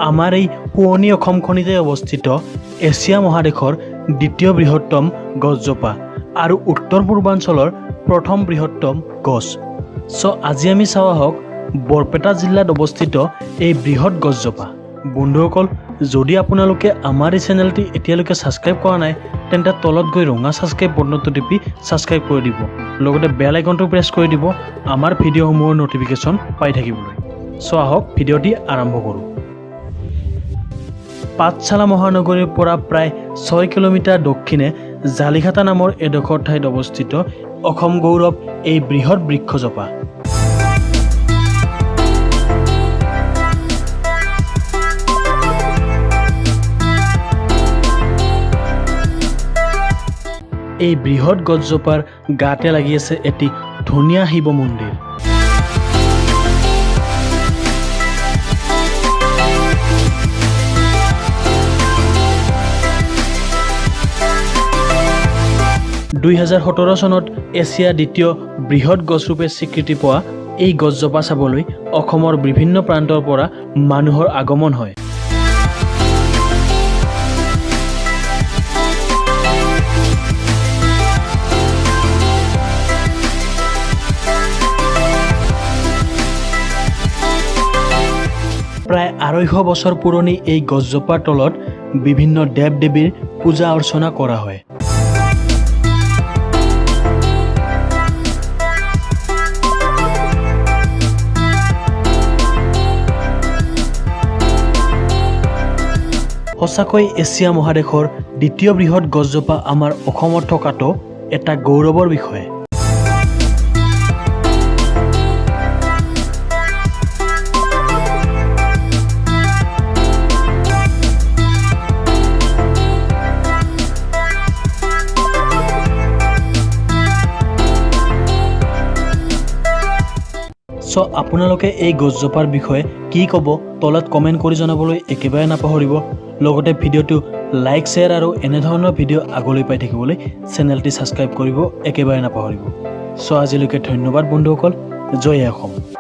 আমাৰ এই শুৱনি অসমখনিতে অৱস্থিত এছিয়া মহাদেশৰ দ্বিতীয় বৃহত্তম গছজোপা আৰু উত্তৰ পূৰ্বাঞ্চলৰ প্ৰথম বৃহত্তম গছ। চ' আজি আমি চাওঁ আহক বৰপেটা জিলাত অৱস্থিত এই বৃহৎ গছজোপা। বন্ধুসকল, যদি আপোনালোকে আমাৰ এই চেনেলটি এতিয়ালৈকে ছাবস্ক্ৰাইব কৰা নাই, তেন্তে তলত গৈ ৰঙা ছাবস্ক্ৰাইব বটনটো টিপি ছাবস্ক্ৰাইব কৰি দিব, লগতে বেল আইকনটো প্ৰেছ কৰি দিব আমাৰ ভিডিঅ'সমূহৰ ন'টিফিকেশ্যন পাই থাকিবলৈ। চ' আহক, ভিডিঅ'টি আৰম্ভ কৰোঁ। পাঠশালা মহানগৰীৰ পৰা প্ৰায় 6 কিলোমিটাৰ দক্ষিণে জালিখাতা নামৰ এডোখৰ ঠাইত অৱস্থিত অসম গৌৰৱ এই বৃহৎ বৃক্ষজোপা। এই বৃহৎ গছজোপাৰ গাতে লাগি আছে এটি ধুনীয়া শিৱ মন্দিৰ। 2017 চনত এছিয়াৰ দ্বিতীয় বৃহৎ গছৰূপে স্বীকৃতি পোৱা এই গছজোপা চাবলৈ অসমৰ বিভিন্ন প্ৰান্তৰ পৰা মানুহৰ আগমন হয়। প্ৰায় 250 বছৰ পুৰণি এই গছজোপাৰ তলত বিভিন্ন দেৱ দেৱীৰ পূজা অৰ্চনা কৰা হয়। সঁচাকৈ এছিয়া মহাদেশৰ দ্বিতীয় বৃহৎ গছজোপা আমাৰ অসমত থকাটো এটা গৌৰৱৰ বিষয়। চ' আপোনালোকে এই গছজোপাৰ বিষয়ে কি ক'ব, তলত কমেণ্ট কৰি জনাবলৈ একেবাৰে নাপাহৰিব। লগতে ভিডিঅ'টো লাইক, শ্বেয়াৰ আৰু এনেধৰণৰ ভিডিঅ' আগলৈ পাই থাকিবলৈ চেনেলটি ছাবস্ক্ৰাইব কৰিব একেবাৰে নাপাহৰিব। চ' আজিলৈকে ধন্যবাদ বন্ধুসকল। জয় অসম।